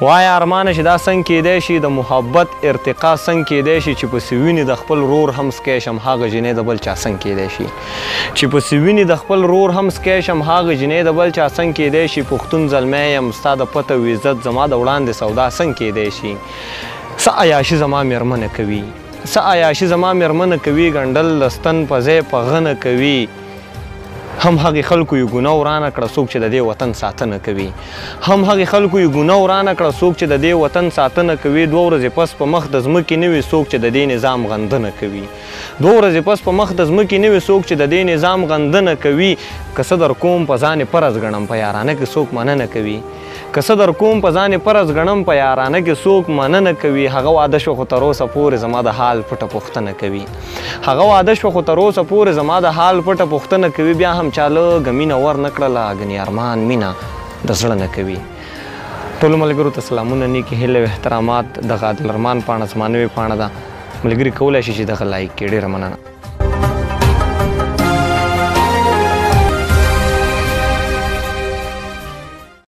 وایه ارمانه چې دا څنګه کېدای شي، د محبت ارتقا څنګه کېدای شي، چې پسې وینې د خپل ورور هم سکی شم، هغه جینۍ د بل چا څنګه کېدای شي، چې پسې وینې د خپل ورور هم سکی شم، هغه جینۍ د بل چا څنګه کېدای شي. پښتون زلمی یم، ستا د پته او عزت زما د وړاندې سودا څنګه کېدای شي. څه عیاشي زما مېرمنه کوي، څه عیاشي زما مېرمنه کوي، ګنډل د ستن په ځای په غنه کوي. هم هغې خلکو یې ګناه ورانه کړه څوک چې د دې وطن ساتنه کوي، هم هغې خلکو یې ګناه ورانه کړه څوک چې د دې وطن ساتنه کوي. 2 ورځې پس په مخ د ځمکې نه وي څوک چې د دې نظام غندنه کوي، 2 ورځې پس په مخ د ځمکې نه وي څوک چې د دې نظام غندنه کوي. که څه در کوم په ځان یې فرض ګڼم، په یارانه کې څوک مننه کوي، که څه در کوم په ځان یې فرض ګڼم، په یارانه کې څوک مننه کوي. هغه واده شوه خو تر اوسه پورې زما د حال پټه پوښتنه کوي، هغه واده شوه خو تر اوسه پورې زما د حال پټه پوښتنه کوي. بیا هم چا لږه مینه ور نه کړله، ګنې ارمان مینه د زړه نه کوي. ټولو ملګرو ته سلامونه، نیکې هیلې او احترامات. دغه عادل ارمان پاڼه زما نوې پاڼه ده، ملګري کولای شي چې دغه لایک کړي. ډېره مننه.